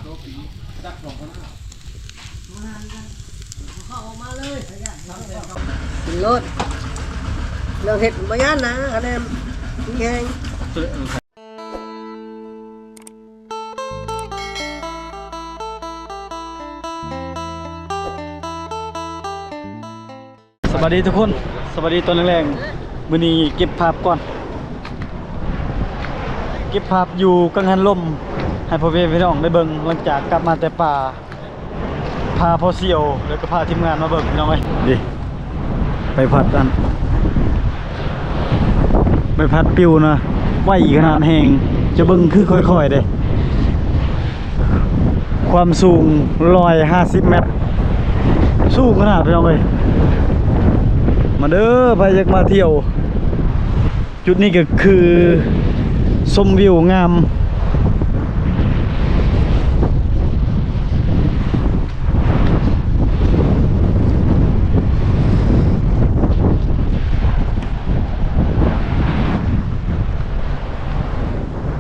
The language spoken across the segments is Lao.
ກິນໂລດ ເລື່ອງເຮັດບໍ່ຢ້ານນະ ຄະແນນມີແຮງ. ສະບາຍດີທຸກຄົນ ສະບາຍດີຕອນແລງໆ ມື້ນີ້ເກັບພາບກ່ອນ ເກັບພາບຢູ່ກັງຫັນລົມ ໃຫ້ພໍ່ແມ່ພີ່ນ້ອງໄດ້ເບິ່ງ ຫຼັງຈາກກັບມາແຕ່ປ່າ ພາພໍ່ສ່ຽວ ແລ້ວກໍພາທີມງານມາເບິ່ງ ພີ່ນ້ອງເອີຍ. ເດ້ ໃບພັດອັນ ໃບພັດປິວນະ ໄວຂະໜາດແຮງ ຈະເບິ່ງຄືຄ່ອຍໆເດ້. ຄວາມສູງຮ້ອຍຫ້າສິບແມັດ ສູງຂະໜາດ ພີ່ນ້ອງເອີຍ. ມາເດີ ໃຜຢາກມາທ່ຽວ ຈຸດນີ້ກໍຄືຊົມວິວງາມ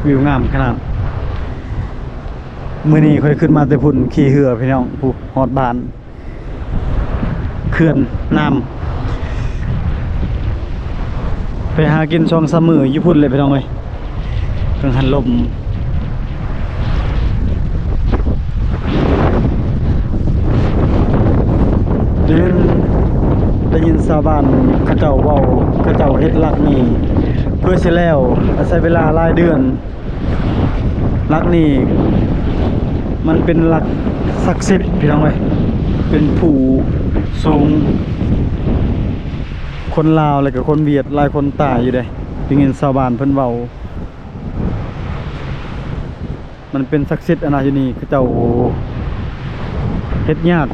ວິວງາມຂະໜາດ. ມື້ນີ້ຂ້ອຍຂຶ້ນມາແຕ່ພຸ້ນ ຂີ່ເຮືອ ພີ່ນ້ອງ ຜູ້ຮອດບ້ານ ເຂື່ອນນ້ຳ ໄປຫາກິນສອງສາມມື້ຢູ່ພຸ້ນແຫຼະ ພີ່ນ້ອງເອີຍ ກັງຫັນລົມ. ໄດ້ຍິນ ໄດ້ຍິນຊາວບ້ານເຂົາເຈົ້າເວົ້າ ເຂົາເຈົ້າເຮັດຫຼັກນີ້ເພື່ອຊິແລ້ວ ໃຊ້ເວລາຫຼາຍເດືອນ. ຫຼັກນີ້ມັນເປັນຫຼັກສັກສິດ ພີ່ນ້ອງເອີຍ ເປັນພູສູງ ຄົນລາວ ແລ້ວກໍຄົນຫວຽດ ຫຼາຍຄົນຕາຍຢູ່ເດ້ ໄດ້ຍິນຊາວບ້ານເພິ່ນເວົ້າ. ມັນເປັນສັກສິດ ອັນນະ ຢູ່ນີ້ເຂົາເຈົ້າເຮັດຍາກ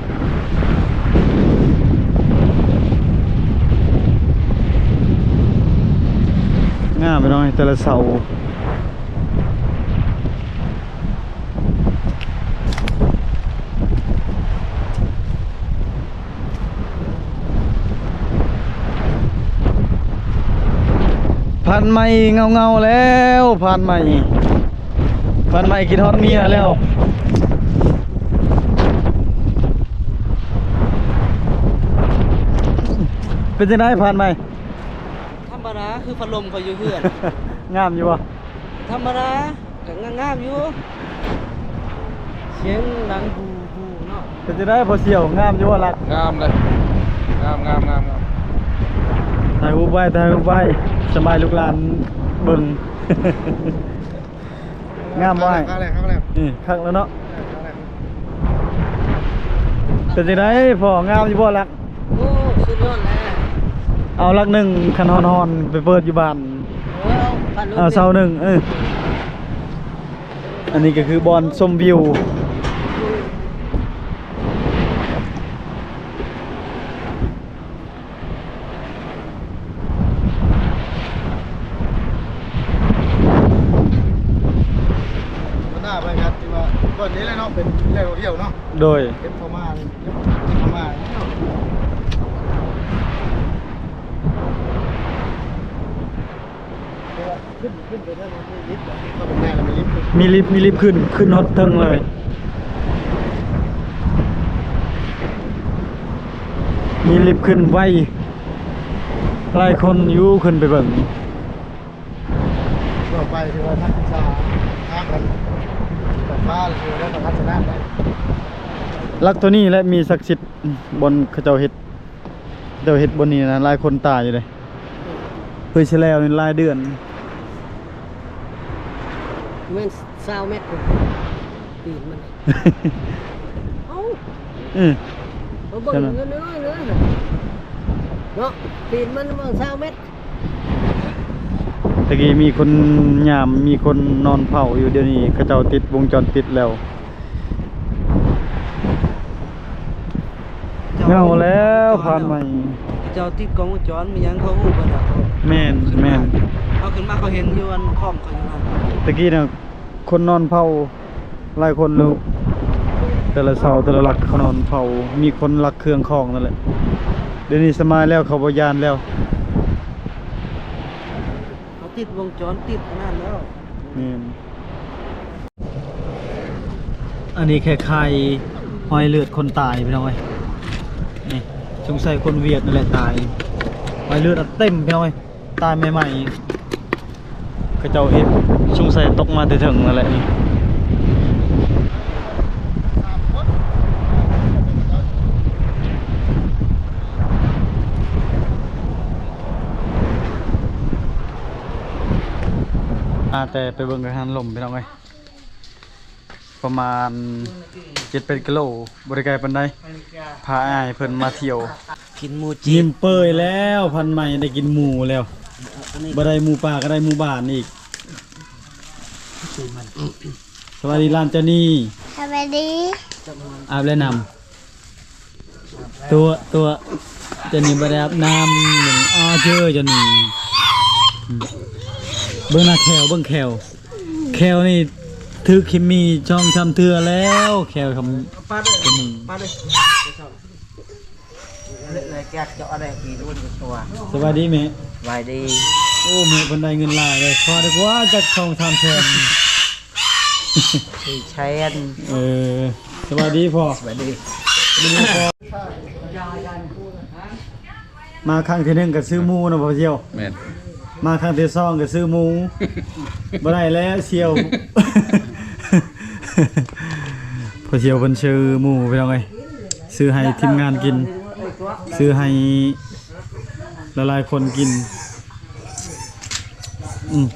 ງາມ ພີ່ນ້ອງ ແຕ່ລະເສົາ. ຜ່ານໃໝ່ເຫງົາໆແລ້ວ ຜ່ານໃໝ່ ຜ່ານໃໝ່ຄິດຮອດເມຍແລ້ວ. ເປັນຈັ່ງໃດ ຜ່ານໃໝ່? ທຳມະດາ ຄືພັດລົມຂ້ອຍຢູ່ເຮືອນ. ງາມຢູ່ບໍ່? ທຳມະດາ ກໍງາມຢູ່ ສຽງດັງບູໆເນາະ. ເປັນຈັ່ງໃດພໍ່ສ່ຽວ ງາມຢູ່ບໍ່ຫຼັກ? ງາມເດ້ ງາມໆໆໆ. ຖ່າຍຮູບໄວ້ ຖ່າຍຮູບໄວ້ ສະບາຍລູກຫຼານເບິ່ງ. ງາມບໍ່ອ້າຍ? ຄັກແລ້ວ ຄັກແລ້ວ ເອີ ຄັກແລ້ວເນາະ. ເອີ ຄັກແລ້ວ. ເປັນຈັ່ງໃດພໍ່ ງາມຢູ່ບໍ່ຫຼັກ? ໂອ້ ສຸດຍອດແລ້ວ. ເອົາຫຼັກໜຶ່ງ ຄັນຮ້ອນໆ ໄປເປີດຢູ່ບ້ານ ເອີ ເອົາເສົາໜຶ່ງ ເອີ. ອັນນີ້ກໍຄືບ່ອນຊົມວິວ ບັນດາໄປກັນທີ່ວ່າບ່ອນນີ້ແຫຼະເນາະ ເປັນແຫຼ່ງທ່ອງທ່ຽວເນາະ. ໂດຍ ເກັບເຂົ້າມາ ເກັບເຂົ້າມາ. ຂຶ້ນ ຂຶ້ນໄປເທິງ ມີລິບ ເຂົ້າໄປໃນແລ້ວມີລິບຂຶ້ນ ມີລິບ ມີລິບຂຶ້ນ ຂຶ້ນຮອດເທິງເລີຍ ມີລິບຂຶ້ນໄວ ຫຼາຍຄົນຢູ່ຂຶ້ນໄປເບິ່ງ. ທົ່ວໄປທີ່ວ່ານັກສຶກສາທາງກັນໄຟຟ້າ ຫຼືວ່າໄດ້ປະກັນຊະນະໄດ້. ຫຼັກໂຕນີ້ແຫຼະມີສັກສິດ ບ່ອນເຂົາເຈົ້າເຮັດ ເຈົ້າເຮັດບ່ອນນີ້ນະ ຫຼາຍຄົນຕາຍຢູ່ເດ້. ເຮີ້ຍ ຊິແລ້ວນີ້ຫຼາຍເດືອນ ແມ່ນຊາວແມັດພຸ້ນ ຕີນມັນ. ເອົ້າ ເອີ ມາເບິ່ງ ເງິນນ້ອຍໆເນາະ ຕີນມັນປະມານຊາວແມັດ. ຕະກີ້ມີຄົນຍາມ ມີຄົນນອນເຝົ້າຢູ່ ດຽວນີ້ເຂົາເຈົ້າຕິດວົງຈອນປິດແລ້ວ. ເຫງົາແລ້ວ ຜ່ານໃໝ່ ເຂົາເຈົ້າຕິດກ້ອງວົງຈອນ ມີຫຍັງເຂົາຮູ້ເບິດແລ້ວ. ແມ່ນ ແມ່ນ ເຮົາຂຶ້ນມາເຂົາເຫັນຢູ່ ອັນຂອງເຂົາຢູ່ຫັ້ນ. ຕະກີ້ນະ ຄົນນອນເຝົ້າຫຼາຍຄົນແລ້ວ ແຕ່ລະເສົາແຕ່ລະຫຼັກເຂົານອນເຝົ້າ ມີຄົນລັກເຄື່ອງຂອງນັ້ນແຫຼະ. ດຽວນີ້ສະບາຍແລ້ວ ເຂົາບໍ່ຢ້ານແລ້ວ. ເຂົາຕິດວົງຈອນປິດຂະໜາດແລ້ວ. ແມ່ນ. ອັນນີ້ແຄ່ໄຂ່ຮອຍເລືອດຄົນຕາຍພີ່ນ້ອງເອີຍ. ນີ້ສົງໄສຄົນຫວຽດນັ້ນແຫຼະຕາຍ. ຮອຍເລືອດເຕັມພີ່ນ້ອງເອີຍ. ຕາຍໃໝ່ໆ ເຂົາເຈົ້າເຮັດ ສົງໄສຕົກມາແຕ່ເທິງນັ້ນແຫຼະນີ້. ມາແຕ່ໄປເບິ່ງກັງຫັນລົມພີ່ນ້ອງເອີຍ. ປະມານເຈັດແປດກິໂລ ບໍ່ໄດ້ໄກປານໃດ. ພາອ້າຍເພິ່ນມາທ່ຽວ ກິນໝູຈີນ. ຍິ້ມເປີຍແລ້ວ ພັນໃໝ່ໄດ້ກິນໝູແລ້ວ. ບໍ່ໄດ້ໝູປ່າກໍໄດ້ໝູບ້ານອີກ. ສະບາຍດີຫຼານເຈົ້ານີ້. ສະບາຍດີ. ອາບແລ້ວນຳ. ຕົວະ ຕົວະ ເຈົ້ານີ້ບໍ່ໄດ້ອາບນ້ຳ. ອ້າ ເຈີເຈົ້ານີ້. ອືມ ເບິ່ງໜ້າແຂ້ວ ເບິ່ງແຂ້ວ ແຂ້ວນີ້ຖືກເຄມີສອງສາມເທື່ອແລ້ວ ແຂ້ວຄຳ. ປາດເດີ ປາດເດີ. ສະບາຍດີແມ່. ສະບາຍດີ. ໂອ້ ແມ່ເພິ່ນໄດ້ເງິນຫຼາຍເລີຍ ຂໍດີກວ່າຈັກສອງສາມແສນ. ສີ່ແສນ. ເອີ ສະບາຍດີພໍ່. ສະບາຍດີ. ມື້ນີ້ພໍ່ ມາຄັ້ງທີໜຶ່ງກໍຊື້ໝູເນາະພໍ່ທ່ຽວ. ແມ່ນ. ມາຄັ້ງທີສອງກໍຊື້ໝູ ບໍ່ໄດ້ແລ້ວສ່ຽວ. ພໍ່ທ່ຽວເພິ່ນຊື້ໝູພີ່ນ້ອງເອີຍ ຊື້ໃຫ້ທີມງານກິນ ຊື້ໃຫ້ຫຼາຍໆຄົນກິນ. ອືມ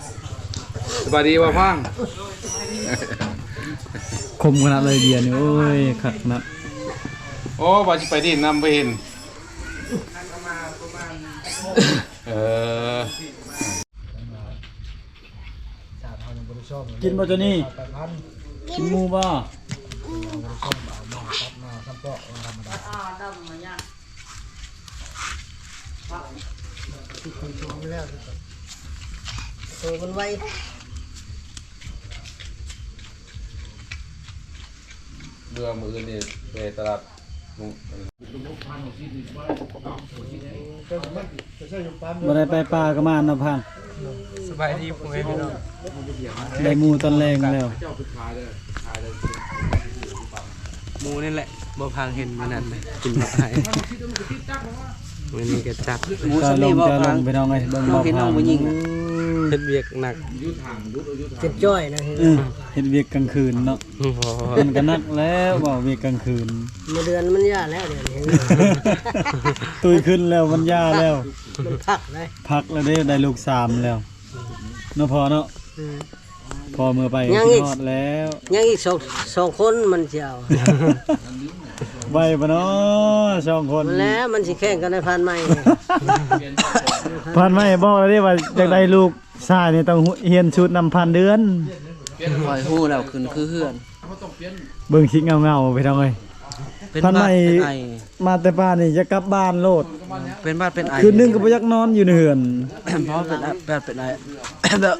ສະບາຍດີບ່າວພັງ. ຄົມຂະໜາດເລີຍເບຍນີ້ ໂອ້ຍ ຄັກຂະໜາດ. ໂອ້ ວ່າຊິໄປດິນນຳ ບໍ່ເຫັນ. ເອີ ກິນບໍ່ໂຕນີ້? ກິນໝູບໍ່? ໂຕມັນໄວ. ເມື່ອມື້ອື່ນນີ້ໄປຕະຫຼາດ ບໍ່ໄດ້ໄປປ່າກັບມານນຳພັງ. ສະບາຍດີພໍ່ແມ່ພີ່ນ້ອງ. ໄດ້ໝູຕອນແລງແລ້ວ. ໝູນີ້ແຫຼະ ບໍ່ພັງເຫັນມື້ນັ້ນນະ ກິນບັກໄຮ. ມື້ນີ້ກໍຈັດ ໝູສ່ຳນີ້ບໍ່ພັງ. ພີ່ນ້ອງເອີຍ ເບິ່ງບໍ່ພັງ ເຮັດວຽກໜັກ ເປັນຈ້ອຍນະ. ເອີ ເຮັດວຽກກາງຄືນເນາະ. ມັນກໍໜັກແລ້ວ ເວົ້າວຽກກາງຄືນ. ມື້ເດືອນມັນຢ່າແລ້ວ ດຽວນີ້ ຕຸ້ຍຂຶ້ນແລ້ວ ມັນຢ່າແລ້ວ. ມັນພັກເດ້ ພັກແລ້ວເດ້ ໄດ້ລູກສາມແລ້ວເນາະພໍ່ເນາະ. ອືມ ພໍ່ເມືອໄປ ຍັງອີກ ຄິດຮອດແລ້ວ ຍັງອີກສອງ ສອງຄົນມັນຊິເອົາ. ໄຫວບໍ່ເນາະສອງຄົນ ແລ້ວມັນຊິແຂ່ງກັນໃນພັນໃໝ່. ພັນໃໝ່ບອກແລ້ວເດ້ວ່າຢາກໄດ້ລູກ ຊາຍນີ້ຕ້ອງຮຽນສູດນຳພັນເດືອນ. ຂ້ອຍຮູ້ແລ້ວ ຂຶ້ນຄືເຮືອນ. ເບິ່ງຊິເຫງົາໆ ພີ່ນ້ອງເອີຍ. ພັນໃໝ່ ເປັນຫວັດເປັນໄອ ມາແຕ່ປ່ານີ້ຢາກກັບບ້ານໂລດ. ເປັນຫວັດເປັນໄອ ຄືນໜຶ່ງກໍບໍ່ຢາກນອນຢູ່ໃນເຮືອນ. ເພາະເປັນ ເປັນຫວັດເປັນໄອ ແບບ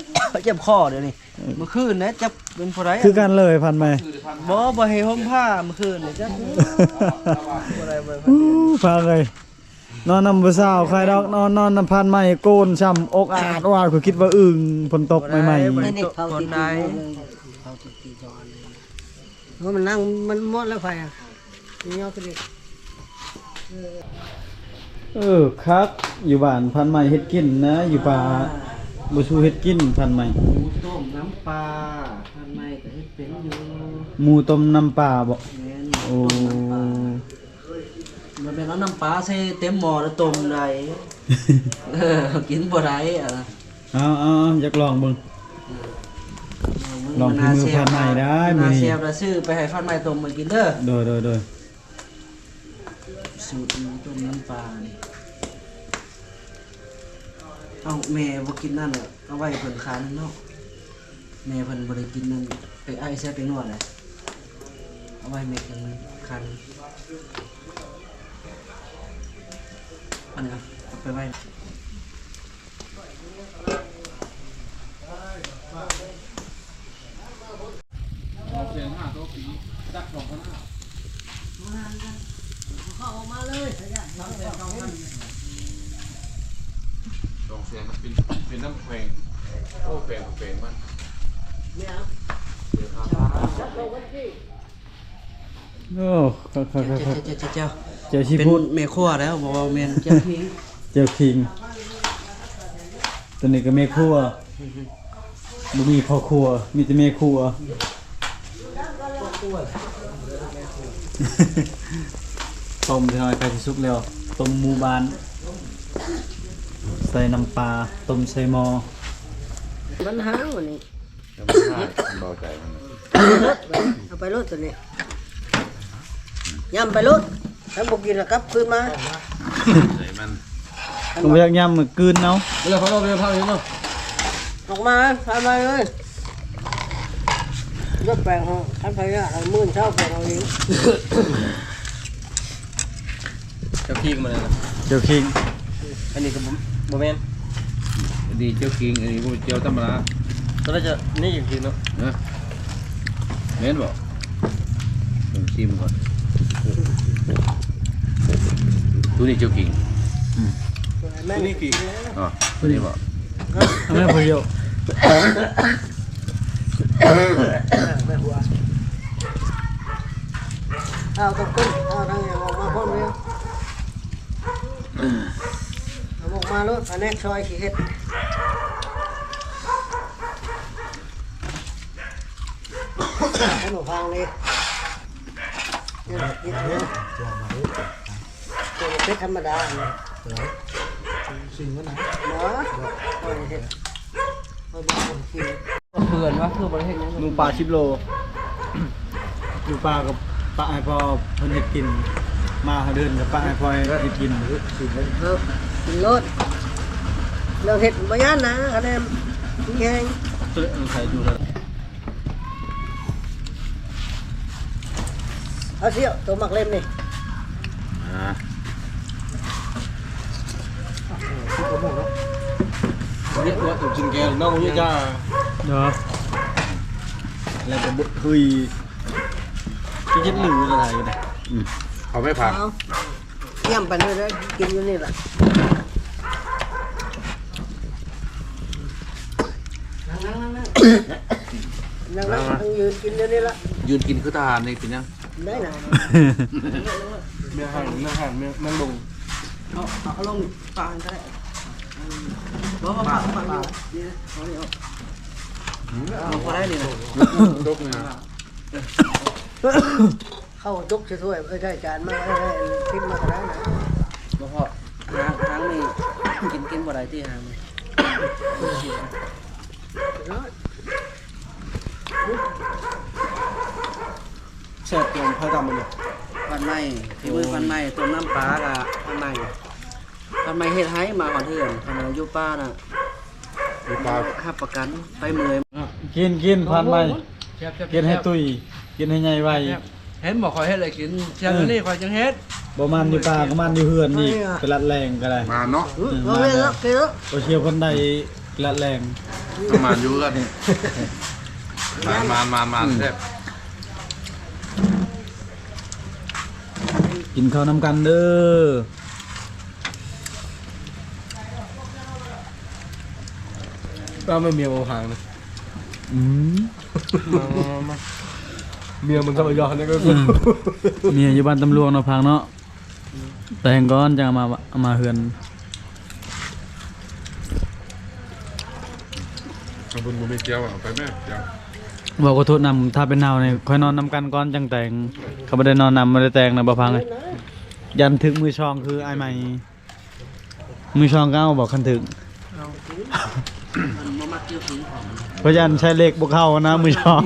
ເຈັບຄໍດຽວນີ້. ມື້ຄືນນະຈັກເປັນຜູ້ໃດ ຄືກັນເລີຍ ພັນໃໝ່. ບໍ່ ບໍ່ໃຫ້ຫົ່ມຜ້າມື້ຄືນນີ້ ຈັກຜູ້ໃດ. ໂອ້ ພາເອີຍ ນອນນຳຜູ້ສາວໃຄດອກ ນອນ ນອນນຳພັນໃໝ່ໂກນຊ້ຳ ອົກອາດ ໂອ້ ຂ້ອຍຄິດວ່າອຶ່ງ ຝົນຕົກໃໝ່ໆ. ບໍ່ໄດ້ ບໍ່ໄດ້ຕົກ ບໍ່ໄດ້. ເອີ ມັນນັ່ງ ມັນໝົດແລ້ວໄຟອະ ຍອດກະດິກ. ເອີ ຄັກ ຢູ່ບ້ານພັນໃໝ່ເຮັດກິນນະ ຢູ່ປ່າບໍ່ສູ້ເຮັດກິນ ພັນໃໝ່. ໝູຕົ້ມນ້ຳປາ ພັນໃໝ່ກໍເຮັດເປັນຢູ່. ໝູຕົ້ມນ້ຳປາບໍ? ແມ່ນ. ໂອ້ ຕົ້ມນ້ຳປາ ມັນແມ່ນເອົານ້ຳປາໃສ່ເຕັມໝໍ້ແລ້ວຕົ້ມໄດ້. ເອີ ກິນບໍ່ໄດ້. ເອົາ ເອົາ ເອົາ ຢາກລອງເບິ່ງ. ເອີ ລອງຝີມືພັນໃໝ່ໄດ້ມື້ນີ້. ແຊບລະຊື້ໄປໃຫ້ພັນໃໝ່ຕົ້ມມາກິນເດີ. ໂດຍ ໂດຍ ໂດຍ. ສູດໝູຕົ້ມນ້ຳປານີ້ ເອົ້າ ແມ່ບໍ່ກິນນັ້ນ ເອົາໄວ້ເພິ່ນຄັນເນາະ. ແມ່ເພິ່ນບໍ່ໄດ້ກິນນັ້ນ ໄປໄອໃສ່ແປ້ງນົວດເລີຍ. ເອົາໄວ້ແມ່ເພິ່ນຄັນ. ອັນນີ້ເອົາໄປໄວ້. ສອງແສນຫ້າຕໍ່ປີ ຈັກສອງພັນຫ້າ ເຂົ້າອອກມາເລີຍ. ສອງແສນ ເປັນ ເປັນນຳແຂວງ. ໂອ້ ແຂວງ ແຂວງມັນ ເນຍ ເສຍຄ່າ. ຈັກສອງພັນກີບ. ໂອ້ ເຈົ້າ ເຈົ້າ ເຈົ້າ ເຈົ້າ ເຈົ້າຊີຟູດ ເປັນແມ່ຄົວແລ້ວ ບໍ່ແມ່ນເຈົ້າຄີງ ເຈົ້າຄີງ. ຕົວນີ້ກໍແມ່ຄົວ ບໍ່ມີພໍ່ຄົວ ມີແຕ່ແມ່ຄົວ. ຕົ້ມເທື່ອໃກ້ຊິສຸກແລ້ວ ຕົ້ມໝູບ້ານ ໃສ່ນ້ຳປາ ຕົ້ມໃສ່ໝໍ້. ມັນຫາວອັນນີ້ ເບົາໃຈມັນ ເອົາໄປໂລດຕົວນີ້ ຢ້ຳໄປໂລດ ຄັນບໍ່ກິນລະກັບຄືນມາ. ໃສ່ມັນ ກໍບໍ່ຢາກຢ້ຳ ກືນເອົາ. ເວລາເຂົາເອົາໄປເຜົາຢູ່ເນາະ ອອກມາ ພາມາເລີຍ ເລືອກແປງເຮົາ ຄັນໃຜຢາກໃຫ້ມື້ເຊົ້າແປງເອົາເອງ. ເຈົ້າຄີງມັນນະ ເຈົ້າຄີງ ອັນນີ້ກໍບໍ່ ບໍ່ແມ່ນ ອັນນີ້ເຈົ້າຄີງ ອັນນີ້ບໍ່ແມ່ນເຈົ້າທຳມະດາ. ຕອນນັ້ນຈະ ນີ້ເຈົ້າຄີງເນາະ ຮະ ແມ່ນບໍ່? ເບິ່ງຊີມກ່ອນ ໂອ້ ໂອ້ ໂອ້ ໂອ້ ໂຕນີ້ເຈົ້າຄີງ ອືມ ໂຕນີ້ຄີງ ອໍ ໂຕນີ້ບໍ່? ອັນນັ້ນຜູ້ດຽວ ແມ່ຫົວ ເອົາກັບກຸ້ງ ເອົາທັງຫຍັງອອກມາພ້ອມເລີຍ. ເອົາອອກມາໂລດ ພະແນກຊອຍຊິເຮັດ ໃຫ້ໝູຟາງນີ້ ເຮັດ ເຮັດເລີຍ ເຮັດທຳມະດາ ເອີ ຊິງມັນນະ ເນາະ ເຮັດ ເຮັດ ເຮັດ ເພື່ອນວ່າຄືບໍ່ໄດ້ເຮັດຫຍັງ ໜູປ່າສິບໂລ ໜູປ່າກໍປະໃຫ້ພໍ່ເພິ່ນເຮັດກິນ ໝາຫ້າເດືອນກໍປະໃຫ້ພໍ່ເຮັດກິນ ເອີ ກິນໂລດ ເລື່ອງເຮັດບໍ່ຢ້ານນະ ຄະແນນມີແຮງ ເອີ ໃສ່ຢູ່ ເອົາຊິ ໂຕໝາກເລັມນີ້ ອ່າ ເຮັດຕົວຕົວກິນແກງເນາະ ບໍ່ມີກາ ເນາະ ແລ້ວກໍເຮີຍ ກິນເຮັດຫຼືລະໄດຢູ່ນະ ອືມ ເອົາໄປຝາກ ເອົາ ຢ້ຳໄປເລີຍເດີ ກິນຢູ່ນີ້ລະ ນັ່ງໆໆໆ ນັ່ງໆ ນັ່ງໆ ຢືນກິນຢູ່ນີ້ລະ ຢືນກິນຄືທະຫານນີ້ເປັນຫຍັງ? ໄດ້ນະ ແມ່ນຫາງ ແມ່ນຫາງ ແມ່ນ ແມ່ນລົງ ເອົາ ເອົາລົງປາກຫັ້ນກໍໄດ້ ບໍ່ ບໍ່ ປາກ ປາກ ປາກ ນີ້ນະ ເອົານີ້ອອກ ອືມ ເອົາ ພໍໄດ້ນີ້ນະ ຕົກນີ້ນະ ເຂົ້າຈົກໃສ່ຖ້ວຍ ເອີ ໃສ່ຈານມາ ເອີ ເອີ ຕິດມາກໍໄດ້ນະ ບໍ່ພໍ ຫາງ ຫາງນີ້ ກິນ ກິນບໍ່ໄດ້ຕິຫາງນີ້ ແຊບເກີນ ໃຜຕຳມື້ນີ້ ພັນໃໝ່ ຝີມືພັນໃໝ່ ຕົ້ມນ້ຳປາກະພັນໃໝ່ ພັນໃໝ່ເຮັດໃຫ້ມາຮອດເຮືອນ ຄັນວ່າຢູ່ປ່ານະ ຢູ່ປ່າ ຮັບປະກັນໄປເມື່ອຍ ກິນ ກິນ ພັນໃໝ່ ແຊບໆ ກິນໃຫ້ຕຸ້ຍ ກິນໃຫ້ໃຫຍ່ໄວ ແຊບ ເຫັນບໍ່ ຂ້ອຍເຮັດໃຫ້ກິນ ເທື່ອນີ້ຂ້ອຍຈັ່ງເຮັດ ບໍ່ໝັ່ນຢູ່ປ່າກໍໝັ່ນຢູ່ເຮືອນນີ້ ໄປລັດແລ່ງກໍໄດ້ ມາເນາະ ອືມ ເອົາເວລາ ເອີ ເອົາ ເອົາ ເອົາ ເຊຍຄົນໃດ ລະແລງ ມາຢູ່ກັນນີ້ ມາ ມາ ມາ ມາ ອືມ ແຊບ ກິນເຂົ້ານຳກັນເດີ ຕາມແມ່ເມຍບໍ່ຫາງນະ ອືມ ມາ ມາ ມາ ເມຍມັນທຳມະຍານະ ອືມ ເມຍຢູ່ບ້ານຕຳຫຼວງເນາະ ພັງເນາະ ແຕ່ງກ່ອນຈັ່ງເອົາມາ ເອົາມາເຮືອນ ເອົາບຸນບໍ່ມີແຈ່ວ ເອົາໄປແມ່ແຈ່ວ ເວົ້າຂໍໂທດນຳ ຖ້າເປັນເຮົານີ້ ຂ້ອຍນອນນຳກັນກ່ອນຈັ່ງແຕ່ງ ຄັນບໍ່ໄດ້ນອນນຳ ບໍ່ໄດ້ແຕ່ງນະ ບໍ່ພັງເອີຍ ຢ້ານຖືກມືສອງຄືອ້າຍໃໝ່ ມືສອງກໍເອົາບໍ່ ຄັນຖືກ ເອົາ ມັນບໍ່ມັກເຈົ້າຂອງ ເພາະຢ້ານໃຊ້ເລກບໍ່ເຂົ້ານະ ມືສອງ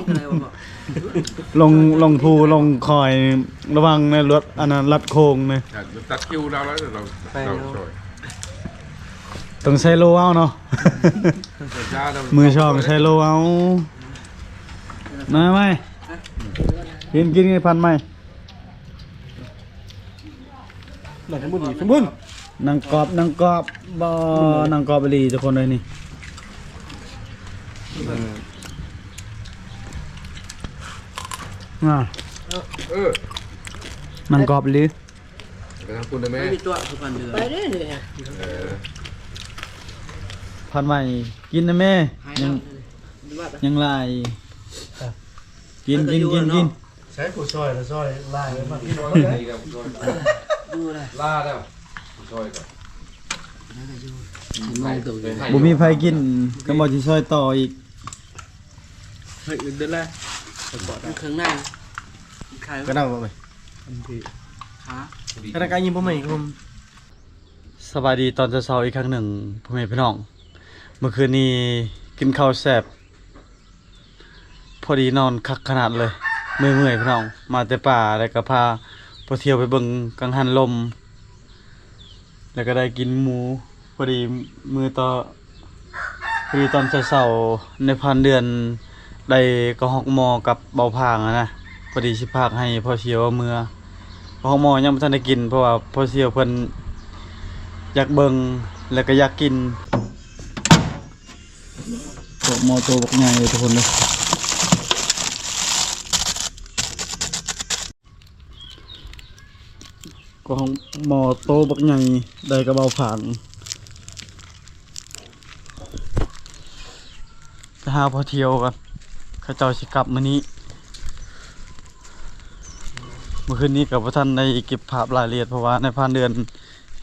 ລົງ ລົງພູລົງຄອຍ ລະວັງນະ ລົດອັນນັ້ນລັດໂຄ້ງນະ ຕັດຄິວລາວແລ້ວ ລາວ ລາວຊ່ອຍ ຕ້ອງໃຊ້ໂລເອົາເນາະ ມືສອງໃຊ້ໂລເອົາ ມາໃໝ່ ກິນ ກິນ ກິນ ພັນໃໝ່ ໜັງກອບ ໜັງກອບ ບໍ່ ໜັງກອບອີ່ຫຼີທຸກຄົນເອີຍນີ້ ອ່າ ເອີ ໜັງກອບອີ່ຫຼີ ໄປທາງພຸ້ນໄດ້ແມ່ ໄປເດ້ນີ້ ເອີ ພັນໃໝ່ ກິນນະແມ່ ຍັງ ຍັງຫຼາຍ ກິນ ກິນ ກິນ ກິນ. ໃຊ້ຜູ້ຊ່ອຍລະຊ່ອຍຫຼາຍເລີຍ ມາກິນ ດີແລ້ວຜູ້ຊ່ອຍ ຢູ່ລະ ລາແລ້ວຜູ້ຊ່ອຍກໍ ບໍ່ມີໃຜກິນ ກໍບໍ່ຊິຊ່ອຍຕໍ່ອີກ ເຮັດອື່ນເດີລະ ເຄື່ອງໃນ ໄຂ່ ກະເດົາບໍ່ ຂາ ກະໄດ້ກະຍິງບໍ່ແມ່ນ ສະບາຍດີຕອນເຊົ້າໆອີກຄັ້ງໜຶ່ງ ພໍ່ແມ່ພີ່ນ້ອງ ມື້ຄືນນີ້ກິນເຂົ້າແຊບ ພໍດີນອນຄັກຂະໜາດເລີຍ ເມື່ອຍໆ ພີ່ນ້ອງ ມາແຕ່ປ່າ ແລ້ວກໍພາພໍ່ທ່ຽວໄປເບິ່ງກັງຫັນລົມ ແລ້ວກໍໄດ້ກິນໝູ ພໍດີມື້ຕໍ່ ພໍດີຕອນເຊົ້າໆ ໃນພານເດືອນ ໄດ້ກະຮອກໝໍ້ກັບເບົາຜາງຫັ້ນນະ ພໍດີຊິຝາກໃຫ້ພໍ່ທ່ຽວເອົາເມືອ ກະຮອກໝໍ້ຍັງບໍ່ທັນໄດ້ກິນ ເພາະວ່າພໍ່ທ່ຽວເພິ່ນຢາກເບິ່ງ ແລ້ວກໍຢາກກິນ ກະຮອກໝໍ້ໂຕບັກໃຫຍ່ເລີຍທຸກຄົນເດີ ກະຮອກໝໍ້ໂຕບັກໃຫຍ່ ໄດ້ກະເບົາຜາງ ໄປຫາພໍ່ທ່ຽວກ່ອນ ເຂົາເຈົ້າຊິກັບມື້ນີ້ ມື້ຄືນນີ້ກໍບໍ່ທັນໄດ້ເກັບພາບລາຍລະອຽດ ເພາະວ່າໃນພານເດືອນ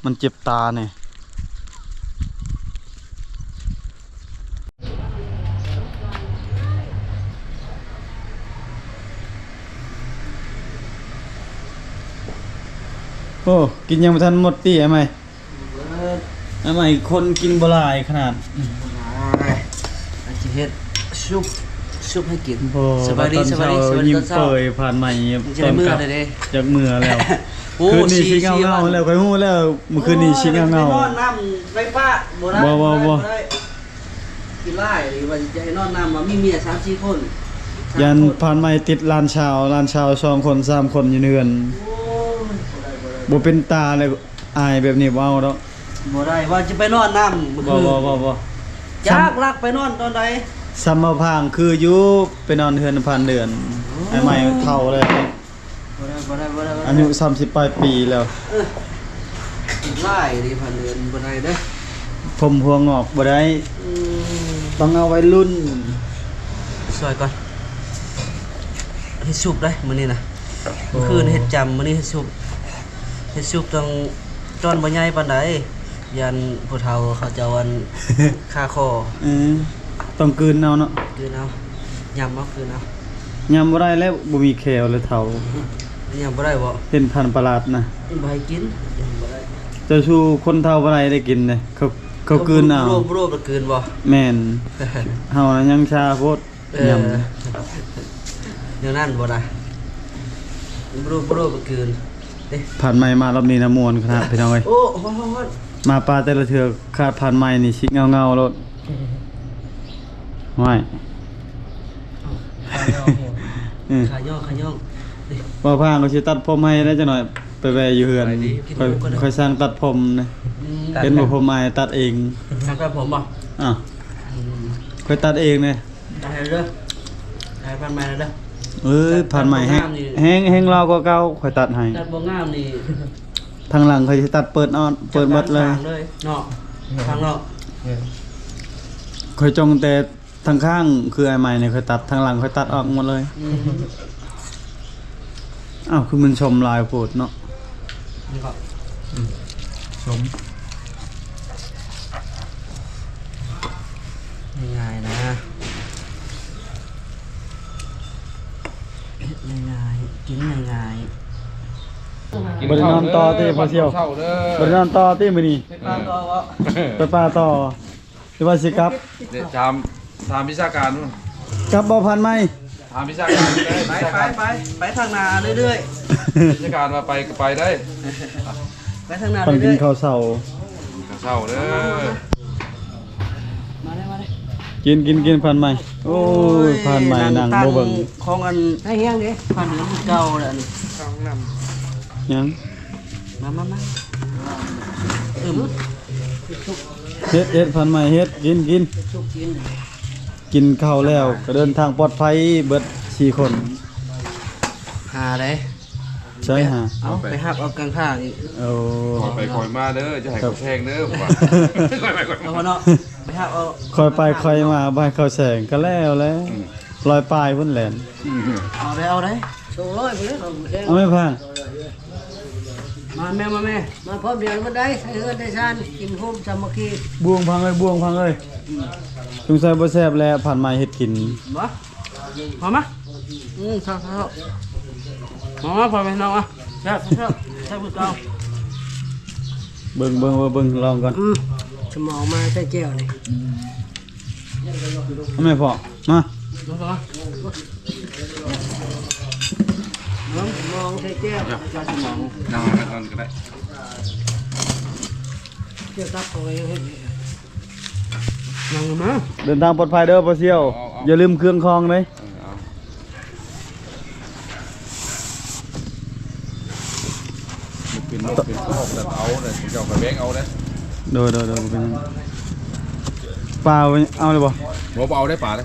ມັນເຈັບຕາແດ່ ໂອ້ ກິນຍັງບໍ່ທັນໝົດຕິອ້າຍໃໝ່ ເບິດ ອ້າຍໃໝ່ຄົນກິນບໍ່ຫຼາຍຂະໜາດ ບໍ່ຫຼາຍ ອາດຈະເຮັດຊຸບ ຊຸບໃຫ້ກິນ ບໍ່ ສະບາຍດີ ສະບາຍດີ ສະບາຍດີ ຍິ້ມເປີຍ ຜ່ານໃໝ່ ຈະໄດ້ເມືອແລ້ວເດ້ ຢາກເມືອແລ້ວ ໂອ້ ຄືນນີ້ຊິເຫງົາໆແລ້ວ ຂ້ອຍຮູ້ແລ້ວ ມື້ຄືນນີ້ຊິເຫງົາໆ ໄປນອນນຳໄຟຟ້າ ບໍ່ໄດ້ ບໍ່ ບໍ່ ບໍ່ ບໍ່ໄດ້ ຂີ້ລ້າຍ ວ່າຈະໃຫ້ນອນນຳ ວ່າມີເມຍສາມສີ່ຄົນ ຢ້ານຜ່ານໃໝ່ຕິດຫຼານສາວ ຫຼານສາວສອງຄົນສາມຄົນຢູ່ໃນເຮືອນ ໂອ້ຍ ບໍ່ໄດ້ ບໍ່ໄດ້ ບໍ່ເປັນຕາແລ້ວ ອາຍແບບນີ້ບໍ່ເອົາດອກ ບໍ່ໄດ້ ວ່າຈະໄປນອນນຳມື້ຄືນ ບໍ່ ບໍ່ ບໍ່ ບໍ່ ຈັກລັກໄປນອນຕອນໃດ ສ່ຳເບົາຜາງຄືຢູ່ ໄປນອນເຮືອນຜ່ານເດືອນ ໂອ້ຍ ອ້າຍໃໝ່ເຖົ້າແລ້ວ ບໍ່ໄດ້ ບໍ່ໄດ້ ບໍ່ໄດ້ ບໍ່ໄດ້ ອາຍຸສາມສິບປາຍປີແລ້ວ ເອີ ຫຼາຍເດ້ ຜ່ານເດືອນ ບໍ່ໄດ້ເດີ ຜົມຫົວງອກບໍ່ໄດ້ ອືມ ຕ້ອງເອົາໄວລຸ້ນ ຊ່ອຍກ່ອນ ເຮັດຊຸບເດ້ມື້ນີ້ນະ ໂອ້ ມື້ຄືນເຮັດຈຳ ມື້ນີ້ເຮັດຊຸບ ເຮັດຊຸບຕ້ອງ ຕອນບໍ່ໃຫຍ່ປານໃດ ຢ້ານຜູ້ເຖົ້າເຂົາເຈົ້າອັນ ຄາຄໍ ເອີ ຕ້ອງກືນເອົາເນາະ ກືນເອົາ ຫຍ້ຳເອົາ ກືນເອົາ ຫຍ້ຳບໍ່ໄດ້ແລ້ວ ບໍ່ມີແຂ້ວແລ້ວເຖົ້າ ຫຍ້ຳບໍ່ໄດ້ບໍ່ ເປັນພັນປະຫຼາດນະ ບໍ່ໃຫ້ກິນ ຫຍ້ຳບໍ່ໄດ້ ເຈົ້າສູ່ຄົນເຖົ້າບໍ່ໄດ້ໄດ້ກິນເດ້ ເຂົາ ເຂົາກືນເອົາ ເຂົາບຣູບ ບຣູບແລ້ວກືນບໍ່ ແມ່ນ ເຮົານະຍັງຊາໂພດ ເອີ ຫຍ້ຳ ແນວນັ້ນບໍ່ນະ ບຣູບ ບຣູບແລ້ວກືນ ເດ້ ຜ່ານໃໝ່ມາລອບນີ້ນະມ່ວນຂະໜາດພີ່ນ້ອງເອີຍ ໂອ້ ຮ້ອນໆໆ ມາປ່າແຕ່ລະເທື່ອຂາດຜ່ານໃໝ່ນີ້ຊິເຫງົາໆໂລດ ຫ້ວຍ ຂາຍ້ອງ ເອີ ຂາຍ້ອງ ຂາຍ້ອງ ເວົ້າພາງກໍຊິຕັດຜົມໃຫ້ໄດ້ຈັກໜ້ອຍ ໄປແວ່ຢູ່ເຮືອນ ຂ້ອຍ ຂ້ອຍຊ່າງຕັດຜົມນະ ອືມ ເຫັນບໍ່ຜົມອ້າຍຕັດເອງ ຊ່າງຕັດຜົມບໍ່ ອ້າວ ອືມ ຂ້ອຍຕັດເອງເດ້ ໃຫ້ເດີ ໃຫ້ຜ່ານໃໝ່ເດີ ເອີຍ ຜ່ານໃໝ່ແຮງ ແຮງ ແຮງຫຼໍ່ກວ່າເກົ່າ ຂ້ອຍຕັດໃຫ້ ຕັດບໍ່ງາມນີ້ ທາງຫຼັງຂ້ອຍຊິຕັດເປີດອອກ ເປີດໝົດເລີຍ ເນາະ ທາງນອກ ຂ້ອຍຈົ່ງແຕ່ທາງຂ້າງ ຄືອ້າຍໃໝ່ນີ້ຂ້ອຍຕັດ ທາງຫຼັງຂ້ອຍຕັດອອກໝົດເລີຍ ອືມ ອ້າວ ຄືມັນຊົມຫຼາຍໂພດເນາະ ນີ້ກໍ ອືມ ຊົມ ງ່າຍໆນະ ເຮັດງ່າຍໆ ກິນງ່າຍໆ ບໍ່ໄດ້ນອນຕໍ່ຕິພໍ່ທ່ຽວ ບໍ່ໄດ້ນອນຕໍ່ຕິມື້ນີ້ ໄປປ່າຕໍ່ບໍ່ ໄປປ່າຕໍ່ ຫຼືວ່າຊິກັບ ເດ ຖາມ ຖາມວິຊາການພຸ້ນ ກັບບໍ່ພັນໃໝ່ ຖາມວິຊາການໄດ້ ໄປ ວິຊາການ ໄປ ໄປ ໄປທາງໜ້າເລື້ອຍໆ ວິຊາການວ່າໄປກໍໄປໄດ້ ໄປທາງໜ້າເລື້ອຍໆ ກິນເຂົ້າເຊົ້າ ເຊົ້າເດີ ມາເດີ ມາເດີ ກິນ ກິນ ກິນ ພັນໃໝ່ ໂອ້ຍ ໂອ້ຍ ພັນໃໝ່ນັ່ງ ນັ່ງບໍ່ເບິ່ງ ຂອງອັນ ໃຫ້ແຮງເດ້ ພັນເດີຄືເກົ່າແຫຼະ ອັນນີ້ ຫຍັງ ມາ ມາ ມາ ອືມ ເຮັດ ເຮັດ ພັນໃໝ່ເຮັດ ກິນ ກິນ ກິນເຂົ້າແລ້ວກໍເດີນທາງປອດໄພເບິດສີ່ຄົນ ຫາໄດ້ ໃຊ່ຫາ ເອົາ ໄປຮັບເອົາກາງທາງອີກ ໂອ້ ຄ່ອຍໄປຄ່ອຍມາເດີ ຢ່າໃຫ້ເຂົາແຊງເດີ ຂ້ອຍໄປຄ່ອຍມາ ເອົາເນາະ ໄປຮັບເອົາ ຄ່ອຍໄປຄ່ອຍມາ ບໍ່ໃຫ້ເຂົາແຊງ ກໍແລ້ວແຫຼະ ອືມ ລອຍປາຍພຸ້ນແຫຼະ ອືມ ເອົາໄດ້ ເອົາໄດ້ ສອງຮ້ອຍພຸ້ນແຫຼະ ເອົາແມ່ພັງ ມາແມ່ ມາແມ່ ມາພ້ອມດຽວມັນໄດ້ ໃສ່ເຮືອນໃສ່ຊານ ກິນໂຮມສາມັກຄີ ບ່ວງພັງເອີຍ ບ່ວງພັງເອີຍ ສົງໄສບໍ່ແຊບແລ້ວ ພັນໃໝ່ເຮັດກິນ ມາ ມາ ມາ ອືມ ແຊບໆ ມາ ມາ ພໍ່ແມ່ນ້ອງມາ ແຊບໆ ແຊບຄືເກົ່າ ເບິ່ງ ເບິ່ງ ເບິ່ງ ເບິ່ງ ລອງກ່ອນ ອືມ ສະໝອງມາໃສ່ແຈ່ວນີ້ ເອົາແມ່ພໍ່ ມາ ມາ ສະໝອງໃສ່ແຈ່ວ ຈາກສະໝອງ ນັ່ງຫັ້ນກ່ອນກໍໄດ້ ເຈົ້າຕັກເອົາໄວ້ເຮັດ ນັ່ງມາ ເດີນທາງປອດໄພເດີພໍ່ສ່ຽວ ເອົາ ເອົາ ຢ່າລືມເຄື່ອງຂອງເດ້ ເອີ ເອົາ ບໍ່ເປັນ ບໍ່ເປັນ ເອົາ ເອົາເດ້ ເຈົ້າກໍແບ່ງເອົາເດ້ ໂດຍ ໂດຍ ໂດຍ ບໍ່ເປັນຫຍັງ ປາເອົາເລີຍບໍ່? ບໍ່ ບໍ່ເອົາໄດ້ປາເດ້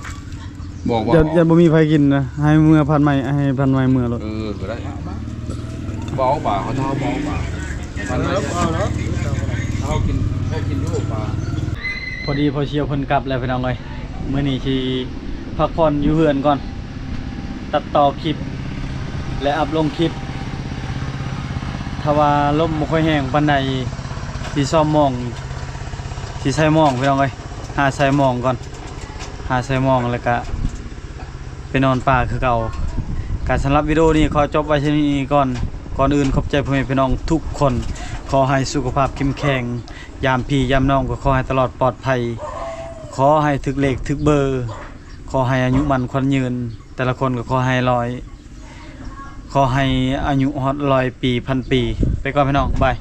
ບໍ່ ບໍ່ ຢ້ານ ຢ້ານບໍ່ມີໃຜກິນນະ ໃຫ້ເມືອພັນໃໝ່ ໃຫ້ພັນໃໝ່ເມືອໂລດ ເອີ ກໍໄດ້ ບໍ່ເອົາປາ ເຂົາເຈົ້າບໍ່ເອົາປາ ພັນໃໝ່ ເອົາແລ້ວ ເຮົາກິນ ເຮົາກິນຢູ່ປາ ພໍດີພໍ່ສ່ຽວເພິ່ນກັບແລ້ວພີ່ນ້ອງເອີຍ ມື້ນີ້ຊິພັກຜ່ອນຢູ່ເຮືອນກ່ອນ ຕັດຕໍ່ຄລິບ ແລະ ອັບລົງຄລິບ ຖ້າວ່າລົມບໍ່ຄ່ອຍແຮງປານໃດ ຊິຊ້ອມມອງ ຊິໃສ່ມອງ ພີ່ນ້ອງເອີຍ ຫາໃສ່ມອງກ່ອນ ຫາໃສ່ມອງ ແລ້ວກະໄປນອນປ່າຄືເກົ່າ. ກະສຳລັບວິດີໂອນີ້ຂໍຈົບໄວ້ເທົ່ານີ້ກ່ອນ. ກ່ອນອື່ນຂອບໃຈພໍ່ແມ່ພີ່ນ້ອງທຸກຄົນ. ຂໍໃຫ້ສຸຂະພາບເຂັ້ມແຂງ. ຍາມພີ່ຍາມນ້ອງກໍຂໍໃຫ້ຕະຫຼອດປອດໄພ. ຂໍໃຫ້ຖືກເລກຖືກເບີ. ຂໍໃຫ້ອາຍຸໝັ້ນຂວັນຍືນ. ແຕ່ລະຄົນກໍຂໍໃຫ້ລອຍ ຂໍໃຫ້ອາຍຸຮອດຮ້ອຍປີ ພັນປີ. ໄປກ່ອນພີ່ນ້ອງ ບາຍ.